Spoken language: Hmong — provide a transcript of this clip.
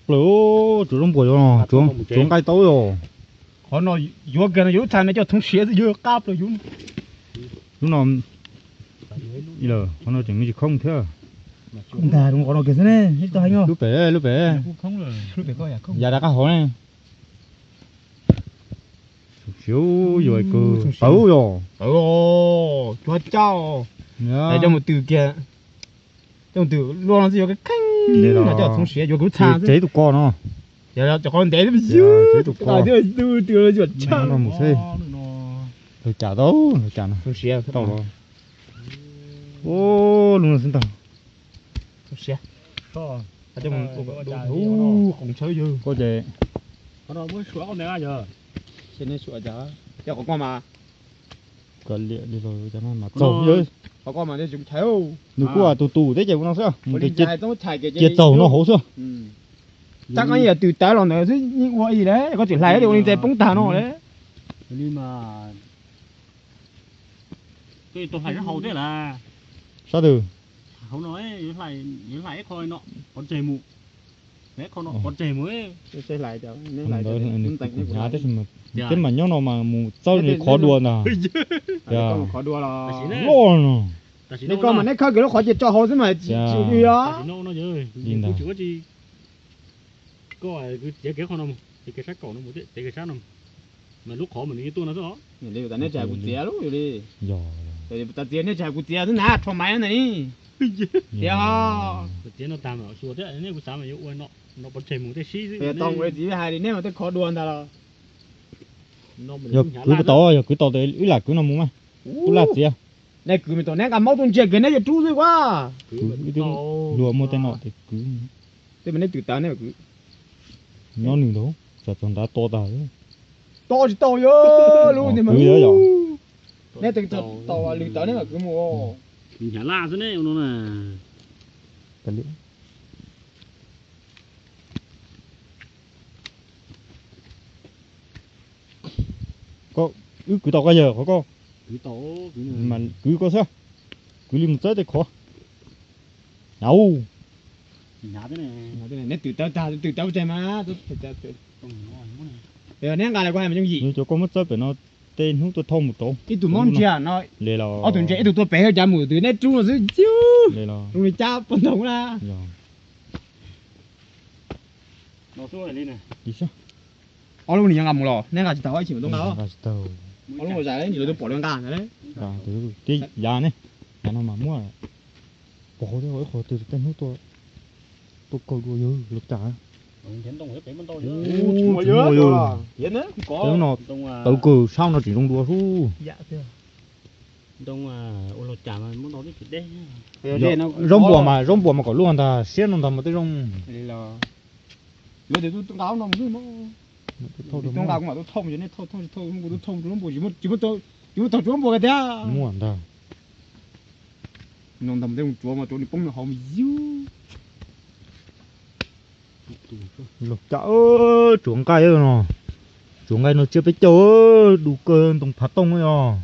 Plaws, tsuav zaub npuas, tsuav nqaij tau yog. Qhov no yuav kiag no yuav lub txha me coj thoob siav xwb, yuav qab plaws yus. Lub no, qhov no tseem me tsis khoob thiab. Ntag, qhov no kiag xwb ne, ib tug heev. Lub pem, lub pem. Yav rov qab hauv ne. Siav, yuav kawg pawv yog. Pawv, cua caj. Coj mus tws kiag. Coj mus tws luaj no xwb yuav kheej. Coj thoob siav yuav kuv txha xwb. Tseg tus ko no. Cov qhov ntev xwb. Tseg tus ko. Yuav tshaj. Mus seb. Lawv cas tau, lawv cas no. Thoob siav tau los. Lub no xwb ntag. Thoob siav. Ub, qos tshawb yog. Koj ces. Cov qhov ko mas. Koj liam li los cov no mas txaug yog. Qhov ko mas nws kuj tus tus teb ces ua no xwb, mus cia txaug no hauv xwb. Tab koj yeej yog tws tawv los ntawd xwb yeej ua ib lawm, koj tseem hlais li ua li ntawd poob tag no lawm. Li mas. Tus hlais sab hauv thiab lawm. Sab twg? Hauv no, yuav hlais ib qho no pov tseg mus. Ib qho no pov tseg mus. Hnyav tab sis mas, twb mas nyob no mas mus txawb li qhov dua ntag. Qhov dua los loj no. Nej koj mas nej khawb kiag lub qhov ces tso hauv xwb mas tsis ua li os. Li ntawd. Koj txiav kiag qhov no mus, txiav kiag sab kaum no mus, txiav kiag sab no. Mas lub qhov mas nws yeej tuaj no xwb os. Li tas nej tsis hais kuv txiav lub li. Yog. Tas txiav nej tsis hais kuv txiav xwb na, rho maiv ntag ni. Txiav ho. Txiav no tag mas xyuas thiab, nej kuv xav mas yuav ua no pov tseg mus tej sib xwb. Tau ua txiv hais li nej mas tej qhov dua ntag los. Yog kwv tau, yog kwv tau tes wb lam kwv no mus mas. Ub, laj txiav. Nej kwv me tau neb nqa maub tuaj ntsia kiag neb yuav rub xwb ua. Kwv ib tug luag muaj tej no tes kwv. Tej mas neb twm tawv neb kwv. Nyob nws ntag, tsam txog nrad to tag. To tsis tau yog lub ni mas. Neb tau lwm tawv neb mam kwv mus. Hnyav laj xwb ne no na. Koj, wb kwv tau koj yawg qhov koj. Kwv koj xwb, kwv li mus txawb tej qhov. Nyav. Neb twm tawv tag, twm tawv tag mas. Neb nqa los kuv hais mas yooj yim. Cov koj muab txawb pem no, tej hnub tuaj thauj mus rau. Ib tug mob ntsiag no. Li los ob tug ntsiag, ib tug tuaj pem, cas mus twg neb rub no xwb. Li los zoo li cab poj ntxoog na. Ob lub nws yuav nqa mus los neb nqa tsis tau, ib chim mam tuaj nqa. Ob lub zais ntsis lawv twb pom lawv nqa ntag. Yav ne, yav no mas muab pov hauv thiab, ib qho twg tej hnub tuaj kaw dua yog los cas. Tsis muaj yog, tsis muaj yog. Tawv kawg, sab no tseem zoo dua xwb. Zaub npuas mas, zaub npuas mas kom luaj ntag, siab no ntag mas tej zoo. Lawv tias tuaj nqa no mus xwb. Tuaj nqa kuv mam tuaj thauj, nej thauj thauj tsis thauj, kuv tuaj thauj zaub npuas, tsis muaj tau zaub npuas kiag tiag. Muaj ntag. No ntag mas tej zoo tsuav mas tsuav nws poob nws hauv mas yug. Los cas tsuav nqaij no, tsuav nqaij no tsiab peb caug, du kawg ntoo phav tooj os.